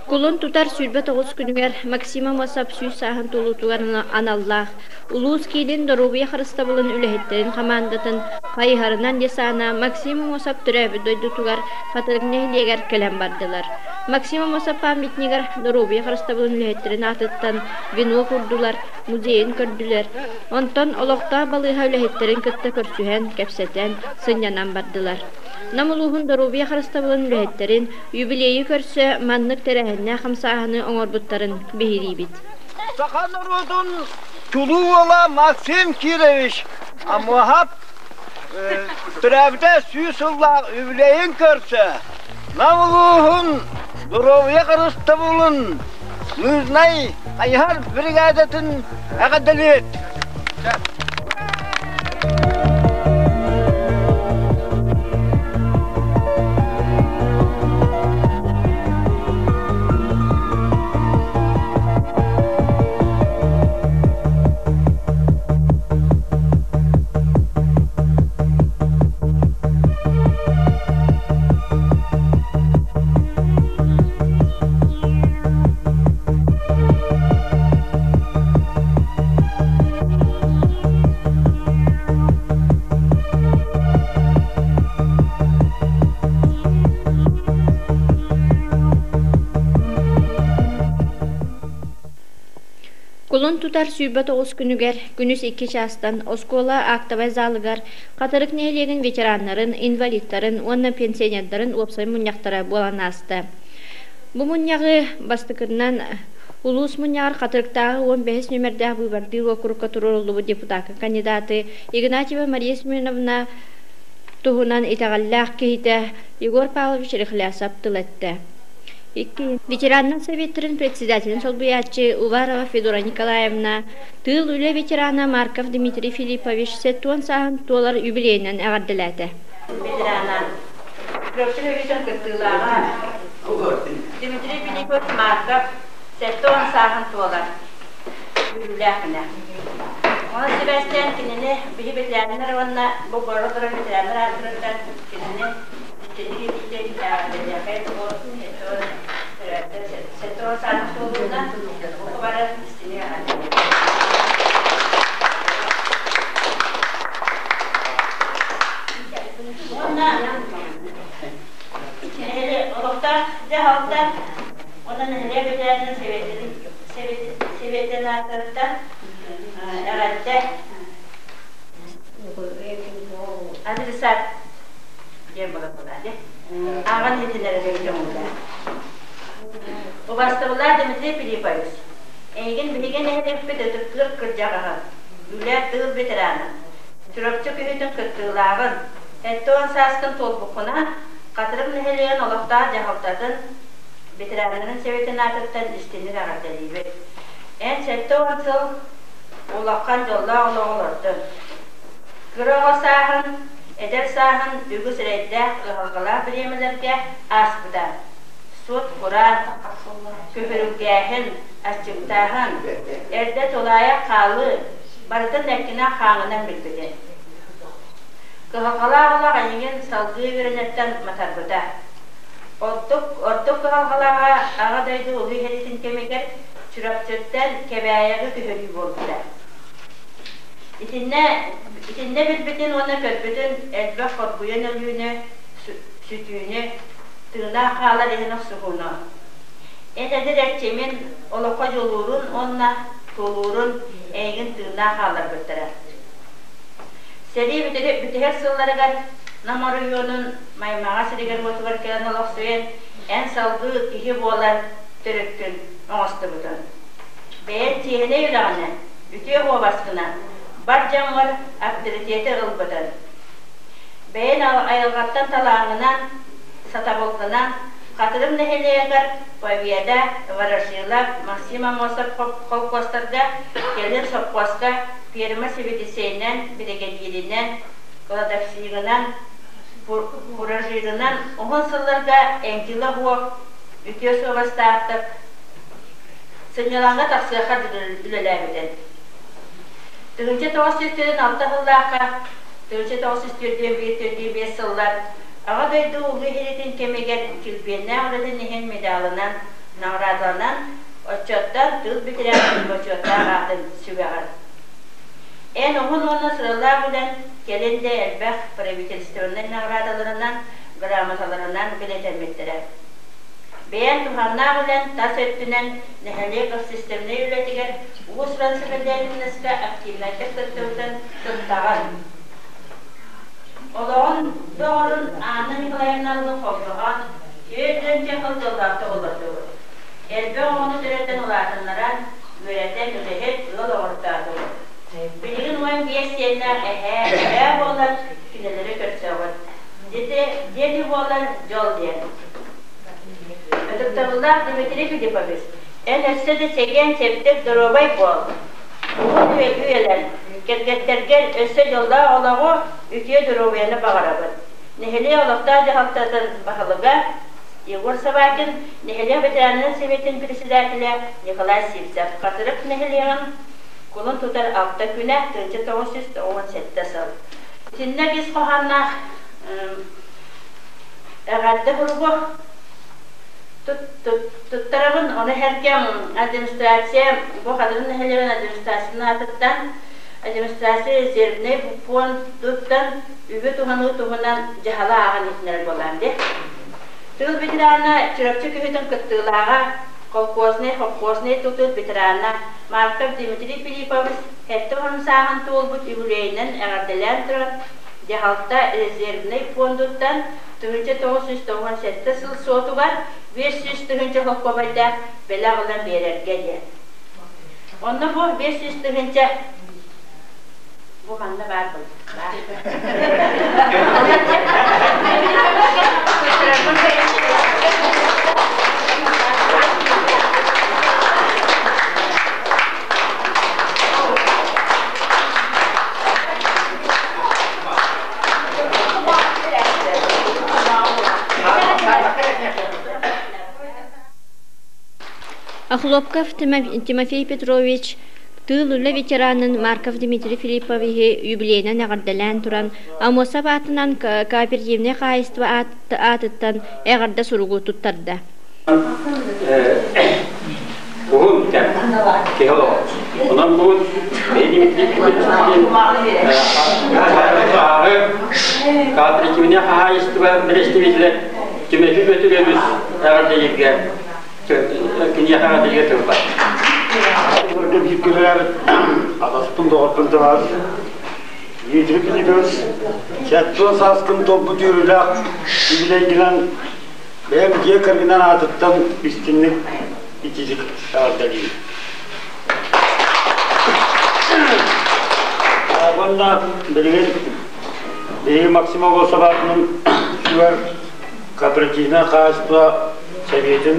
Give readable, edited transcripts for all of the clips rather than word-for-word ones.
Кулун тутар 29 күнүгэр Максим Аммосов 100 сааһын туолуутугар аналлаах улуус киинин доруобуйа харыстабылын үлэһиттэрин хамаандатын хайыһарынан десана Максим Аммосов төрөөбүт дойдутугар Хатырык нэһилиэгэр кэлэн бардылар. Максим Аммосов памятнигар доруобуйа харыстабылын үлэһиттэрин аатыттан венок уурдулар, музейын көрдүлэр. Онтон олохтоох балыыһа үлэһиттэрин кытта көрсүһэн, кэпсэтэн, сынньанан бардылар. Нам улууһун доруобуйа харыстабылын үлэһиттэрин юбилейы көрсө маннык тэрээһиннээх хамсааһыны оҥорбуттарын биһириибит. Саха норуотун чулуу уола Максим Кирович Амуоһап төрөөбүтэ 100 сыллаах юбилейын көрсө Нам улууһун доруобуйа харыстабылын Мирнай хайыһар бригадатын эҕэрдэлиит! Кулун тутар 29 күнүгэр күнүс 2 чаастан оскуола актовай залыгар Хатырык нэһилиэгин ветераннарын, инвалидтарын уонна пенсионердарын уопсай мунньахтара буолан ааста. Бу мунньаҕы бастакытынан улуус мунньаҕар Хатырыктааҕы 15 нүөмэрдээх быыбардыыр уокурукка туруоруллубут депутакка кандидаты Игнатьева Мария Семеновна туһунан итэҕэллээх киһитэ Егор Павлович Рехлясов тыл эттэ. Икки ветераннар советтарын председателин солбуйааччы Уварова Федора Николаевна, тыыл үлэ ветерана Марков Дмитрий Филиппович 70 сааһын туолар юбилейынан эҕэрдэлээтэ. Ветерана Петр Ильичтан кыттыылааҕа Дмитрий Филиппович Марков 70 сааһын туолар үөрүүлээх күнэ. Онон сибээстээн кинини биһи ветераннар уонна бу бара турар ветераннар ааттарыттан кинини Олохтоох дьаһалта уонна нэһилиэк бэтэрээнин сэбиэтин ааттарыттан эҕэрдэ адресат диэн буолар Ааҕан иһитиннэрэргэ дьоҥҥута. Убастабыллаах Дмитрий Филиппович, эйигин биһиги нэһилиэкпит ытыктыыр кырдьаҕаһа, үлэ, тыыл ветерана, Чурапчы күһүтүн кыттыылааҕын, 70 сааскын туолбуккуна, Хатырык нэһилиэгин олохтоох дьаһалтатын ветераннарын сэбиэтин аатыттан истиҥник эҕэрдэлиибит. Эн 70 сыл улахан дьоллоох олоҕу олордун. Кыра оҕо сааһын, эдэр сааһын үгүс эрэйдээх, кыһалҕалаах бириэмэлэргэ ааспыта. Сут-кураан, күһүрүлгээһин, аччыктааһын, эрдэ тулаайах хаалыы барытын эккинэн-хааҥҥынан билбитэ. Кыһалҕалаах олох эйигин салгыы үөрэнэртэн матарбыта. Ордук, ордук кыһалҕалааҕа Аҕа дойду Улуу сэриитин кэмигэр Чурапчыттан Кэбээйигэ көһөрүү буолбута. Итиннэ, итиннэ билбитин уонна көрбүтүн элбэх хоргуйан өлүүнү, сүтүүнү, тыыннаах хаалар иһин охсуһууну. Эн эдэр эрчимин олоххо дьулуурун уонна тулуурун эйигин тыыннаах хаалларбыттара. Сэрии бүтэһик сылларыгар Нам оройуонун Маймаҕа сиригэр-уотугар кэлэн олохсуйан, эн салгыы киһи буолар төрүккүн оҥостубутун. Бэйэҥ чиэһинэй үлэҕинэн, үтүө уобаскынан бар дьоҥҥор авторитеты ылбытын. Бэйэҥ айылҕаттан талааҥҥынан, сатабылгынан Хатырым нэһилиэгэр Победа, Ворошилов, Максим Аммосов холкуостарга, кэлин сопхуоска ферма сэбиэдиссэйинэн, биригэдьииринэн, кладовщигынан, фуражирынан уһун сылларга эҥкилэ суох үтүө суобастаахтык сынньалаҥҥа тахсыахха үлэлээбитэ. 1946 сыллаахха ، 1941-45 сыллар Аҕа дойду Улуу сэриитин кэмигэр килбиэннээх үлэтин иһин медалынан. Наҕараадаланан, отчуоттан тыыл бэтэрээнин бочуоттаах аатын сүгэҕин. Эн уһун уонна сыралаах үлэҥ кэлин да элбэх правительственнай наҕараадаларынан, грамоталарынан бэлиэтэммиттэрэ. Бэйэҥ туһааннаах үлэҥ тас өттүнэн нэһилиэк общественнай үлэтигэр уус-уран самодеятельноска активнайдык кыттыбытын кыттаҕын. Олоҕун доҕорун Анна Николаевналыын холбоһон, 40 сыл дьоллоохтук олордубут. Элбэх оҕону төрөтөн улаатыннаран, үөрэтэн, үлэһит, ыал оҕортоотубут. Билигин 15 сиэннээх эһээ, эбээ буолан кинилэри көрсөҕүт. Дети буолан дьол диэн. Ытыктабыллаах Дмитрий Филиппович, эн өссө да чэгиэн, чэбдик, доруобай буол. Уһун үйэлэн, кэргэттэргэр өссө дьоллоох олоҕу, үтүө доруобуйаны баҕарабыт. Нэһилиэк олохтоох дьаһалтатын баһылыга Егор Собакин, нэһилиэк ветеранын советын председателэ Николай Сивцев, Хатырык нэһилиэгин кулун тутар алта күнэ 1997 сыл. Итиннэ ис хоһоонноох эҕэрдэ суругу туттарабын. Ону сэргэ администрация, бу Хатырык нэһилиэгин администрациятын аатыттан администрация резервнэй фондуттан үбү туһаныы туһунан дьаһала ааҕан иһитиннэрэр буолаам дии. Тыыл ветерана, Чурапчы күһүтүн кыттыылааҕа, холкуознай, холкуознай тутул ветерана Марков Дмитрий Филиппович 70 сааһын туолбут үбүлүөйүнэн эҕэрдэлээн туран, дьаһалта резервнэй фондуттан 1997 сыл суотугар 500 тыһыынча холкуобайдаах бэлэх ылан биэрэргэ диэн. Онно бу 500 тыһыынча бу манна баар был. Охлопков Тимофей Петрович тыыл үлэ ветеранын Марков Дмитрий Филипповиһы юбилейынан эҕэрдэлээн туран, Аммосов аатынан кооперативнай хаһаайыстыба аатыттан эҕэрдэ суругу туттарда. Уһун кэм киһи олоҕо. Онон бу Дмитрий кооперативнай хаһаайыстыба бэрэстэбиитэлэ Тимофей Петрович эҕэрдэлииргэ киниэхэ эҕэрдэлииргэ тылбат. Бииргэлээбит атаспын доҕорбун тылаас Дмитрий Филиппович сэттэ сааскын толбут үөрүүлээх юбилейгинэн бэйэм дьиэ кэргэнин аатыттан истинник итиитик эҕэрдэлиибин. Уонна билигин биһиги Максим Оҕосов аатынан сүгэр кооперативнай хаһаайыстыба сэбиэтин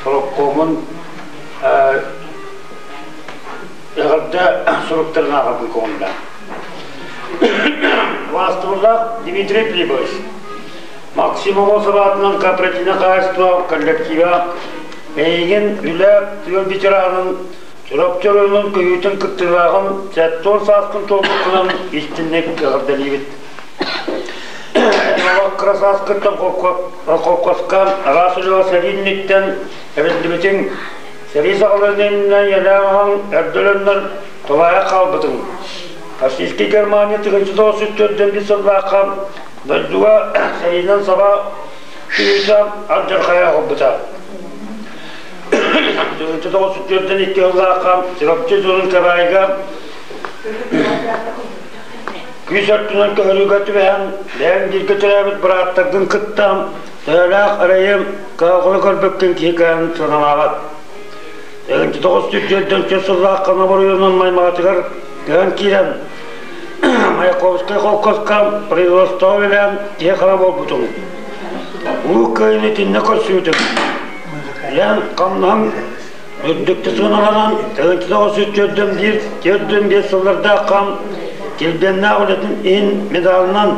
сороккомун эҕэрдэ суруктарын ааҕарбын көҥүллээн. Убаастабыллаах Дмитрий Филиппович, Максим Оҕосов аатынан кооперативнай хаһаайыстыба коллектива эйигин үлэ тыыл ветеранын Чурапчы оройуонун көһүүтүн кыттыылааҕын 70 сааскын туолбуккунан истинник эҕэрдэлиибит. Кыра сааскыттан холкуоска араас үлэҕэ сэрии инниттэн эбиллибитиҥ, сэрии саҕаланыытынан ийэлээх эрдэ өлөннөр тулаайах хаалбытыҥ. Фашистскай Германия 1941 сыллаахха дойдуга сэриинэн саба түһүүтэ алдьархайа оҕолбута. 1942 сыллаахха Чурапчы дьонун Кабаайга күүс өртүнэн көһөрүүгэ түбэһэн, бэйэҥ бииргэ төрөөбүт бырааттаргын кытта төһөлөөх эрэйи кыһалҕаны көрбүккүн киһи кыайан сыаналаабат. 1944 сыллаахха Ноборуйунан Маймаҕатыгар көһөн киирэн, Маяковскай холкуоска производство үлэлээн киһи-хара буолбутум. Улуу Кыайыыны итиннэ көрсүбүтүм. Үлэм хамнаһым үрдүктүк сыаналанан, 1941 45 сыллардаахха килбиэннээх үлэтин иһин медалынан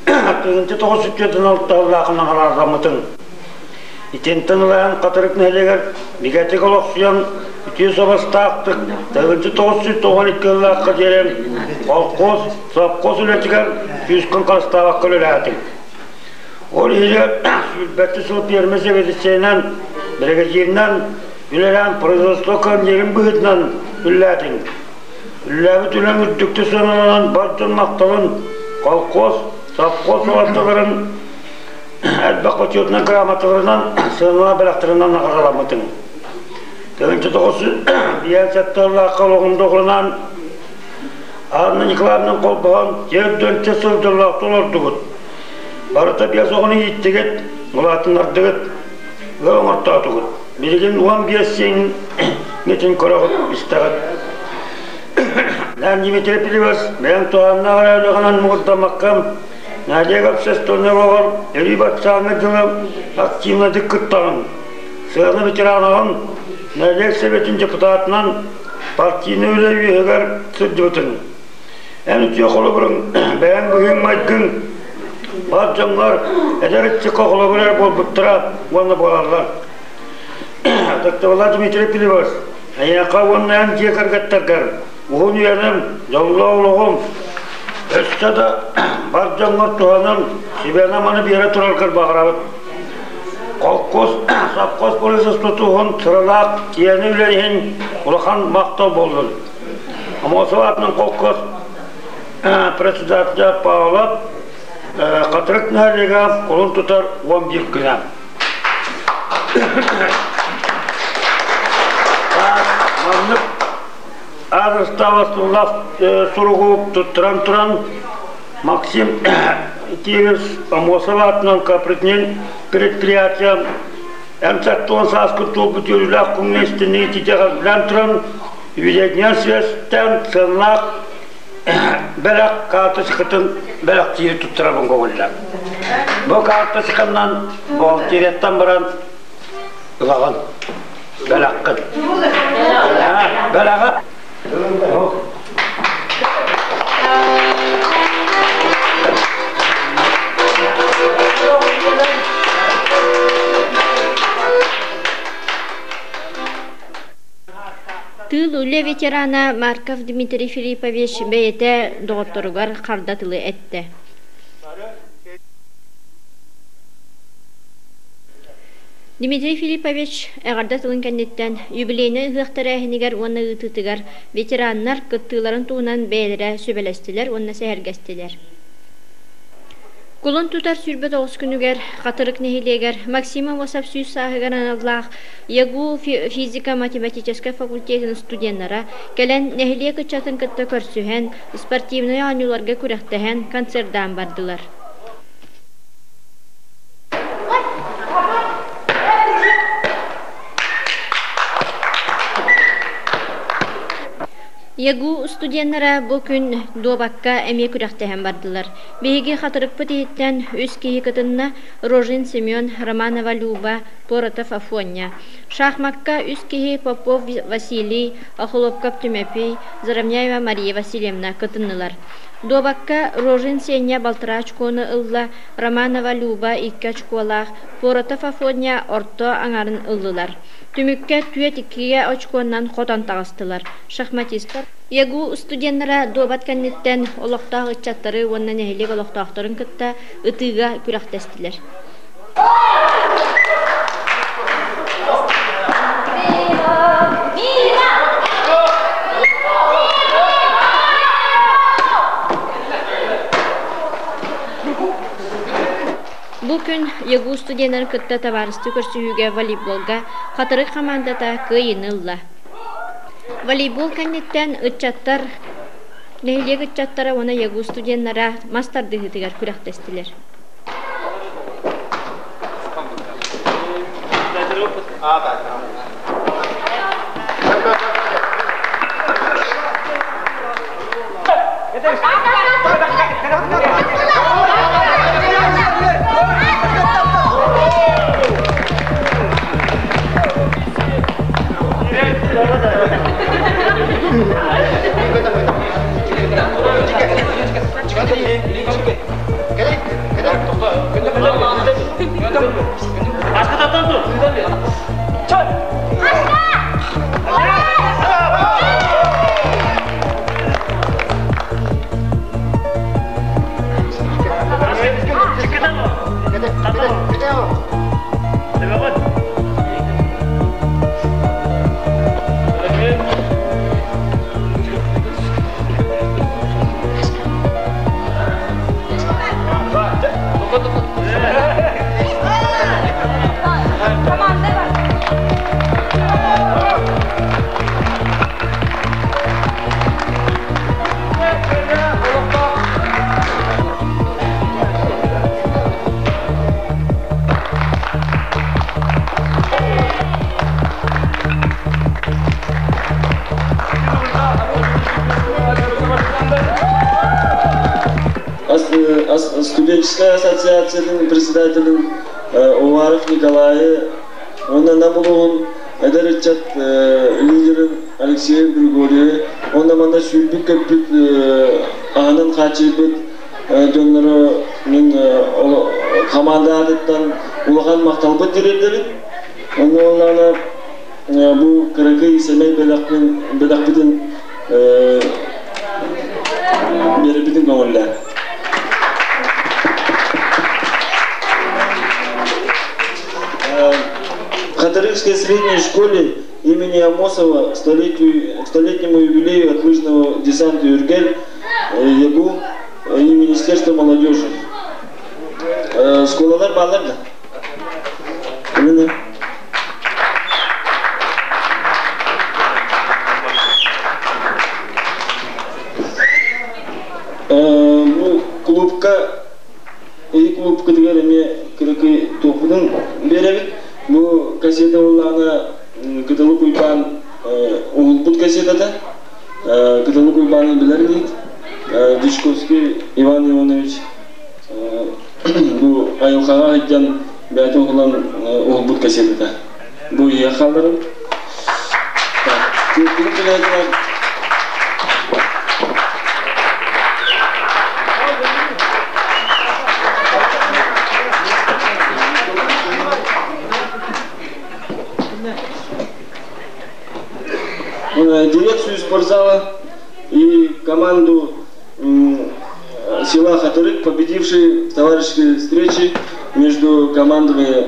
1946 сыллаахынан наҕараадаламмытым. Итинтэн ылаан Хатырык нэһилиэгэр бигэтик олохсуйан үтүө суобастаахтык 1992 сыллаахха диэри колхоз, совхоз үлэтигэр күүскүн харыстаабакка үлэлээтим. Ол иһигэр сүүрбэччэ сыл пиэрмэ сэбиэдиссэйинэн Биригэдьииринэн үлэлээн производство кандидатын быһыытынан үлэлээтиҥ. Үлэлээбит үлэҥ үрдүктүк сыаналанан бар дьон махталын, колхоз, совхоз салалталарын элбэх бочуотунай грамоталарынан, сыаналаах бэлэхтэринэн наҕараадаламмытыҥ. 1997 сыллаахха олоҕун доҕорунан Анна Николаевна холбоһон 40 сыл дьоллоохтук олордугут. Барыта биэс оҕону ииттигит, улаатыннардыгыт, ыал оҥортоотугут. Билигин 15 сиэҥҥитин көрөҕүт, истэҕит. Нан Дмитрий Пилипов бэйэҥ туһааннаах эрэ үлэҕинэн муҥурдаммакка, Надега общественнай олоҕор өрүү баччааҥҥа дылы активнайдык кыттаҕын. Сыана ветеранаҕын, нэһилиэк сэбиэтин депутатынан партийнай үлэ үөһүгэр сылдьыбытыҥ. Эн үтүө холобуруҥ, бэйэҥ быһыыҥ-майгыҥ бар дьоҥҥор эдэр ыччакка холобур эрэ буолбуттара уонна буолаллар. Доктор Дмитрий Пилипов, эйиэхэ уонна эн дьиэ кэргэттэргэр уһун үйэнэн, дьоллоох олоҕуҥ, өссө да бар дьоҥҥор туһанан, сүбэни-аманы биэрэ тураргар баҕарабыт. Холкуос, совхоз производствотун сыралаах киэни үлэһин улахан махтал буоллун. Аммосов аатынан холкуос председателя Павлов Хатырык нэһилиэгэ кулун тутар 11 күнэ. Маннык аадырыстаабастыллах суругу туттаран туран Максим Кириллович Аммосов аатынан кооперативнай предприятие М-саттуон сааскы туолбут үөрүүлээх күҥҥэ истиҥник ититиэҕэ туран видеоня связьтан сыаналаах бэлэх карточкатын бэлэхтиири туттарабын көҥүллээх. Бу карточканан бухгалтерияттан баран ылаҕын бэлэххин. Бэлэҕи Тыыл үлэ ветерана Марков Дмитрий Филиппович бэйэтэ доҕотторугар харда тылы эттэ. Дмитрий Филиппович эҕэрдэ тылын кэнниттэн юбилейнай ыһыах тэрээһинигэр уонна ыытыытыгар ветераннар кыттыыларын туһунан бэйэлэрэ сүбэлэстилэр уонна сэһэргэстилэр. Кулун тутар 29 күнүгэр Хатырык нэһилиэгэр Максим Аммосов сүүс сааһыгар аналлаах ЯГУ физико-математическай факультетын студеннара кэлэн нэһилиэк ыччатын кытта көрсүһэн, спортивнай оонньууларга күрэхтэһэн, концердаан бардылар. ЯГУ студеннара бу күн дуобакка эмиэ күрэхтэһэн бардылар. Биһиги хатырыкпыт иһиттэн үс киһи кытынна Рожин Семен, Романова Люба, Поротов Афоня. Шахмакка үс киһи Попов Василий, Охлопков Түмэпий, Заровняева Мария Васильевна кытыннылар. Дуобакка Рожин Сеня балтараа очкону ылла, Романова Люба икки очколаах, Поротов Афоня орто аҥарын ыллылар. Түмүккэ түөрт иккигэ очконнан хотон таҕыстылар. Шахматистар ЯГУ студеннара дуобат кэнниттэн олохтоох ыччаттары уонна нэһилиэк олохтоохторун кытта ытыыга күрэхтэстилэр. Бу күн ЯГУ студеннарын кытта табаарыстыы көрсүһүүгэ волейболга Хатырык хамаандата кыайыыны ылла. Волейбол кэнниттэн ыччаттар нэһилиэк ыччаттара уонна ЯГУ студеннара мас тардыһыытыгар күрэхтэстилэр. Краеведческай ассоциациятын председателин Уваров Николайы уонна Нам улууһун эдэр ыччат лидерин Алексеев Григорьевы уонна манна сүүрбүт-көппүт аһынан хааччыйбыт дьоннору мин хамаанда аатыттан улахан махталбын тириэрдэбин. Онно буоллаҕына бу кыракый сэмэй бэлэхпин бэлэхпитин биэрэрбитин көҥүллээн. Хатырыкской средней школе имени Амосова к столетнему юбилею от лыжного десанта «Юргель» ЯГУ и Министерство молодежи. Школалар баалар да? Именно. Бу клубка и клубкытыгар эмиэ кыракый туохпутун биэрэбит. Бу кассета буоллаҕына Кытылык Уйбаан уһулбут кассетата. Кытылык Уйбааны билэр инигит. Дьячковский Иван Иванович бу айылҕаҕа сылдьан бэйэтин уһулан уһулбут кассетата. Бу ийэ хаалларым. Күүппүт үлэһитигэр Дирекцию спортзала и команду села Хатырык, победившие в товарищеской встрече между командами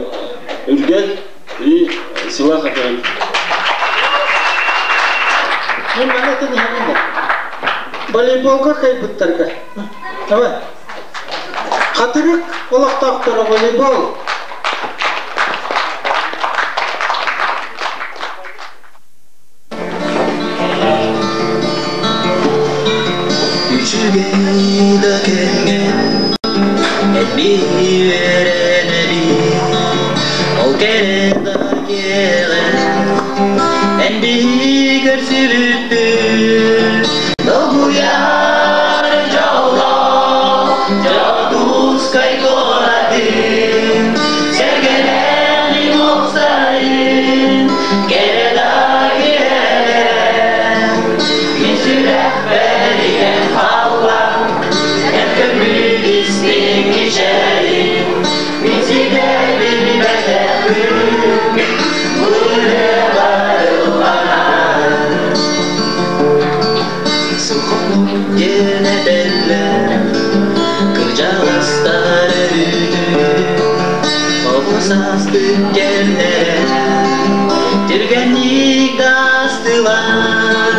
Үргэл и села Хатырык. Мен маны этен иһэбин да. Волейболга кыайбыттарга. Давай. Хатырык олохтоохторо волейбол. Үчүгэй да кэмҥэ элбии үөрэнэбин, ол кэрэ да киэҕэ эн биһи көрсүбүппүт. Долгуйар дьоллоох Дьокуускай куоратын сэргэлээх уопсайын кэрэ да киэһэлэрэ мин сүрэхпэр иһэн хаалла эн көмүл истиҥ мичээрин мин ситэ билбэтэхпин бу ырыабар ылланан Сухонук диэн этэллэр, кырдьаҕастар өрүүтүн, оҕо саастык кэллэрэ, түргэнник да астылар.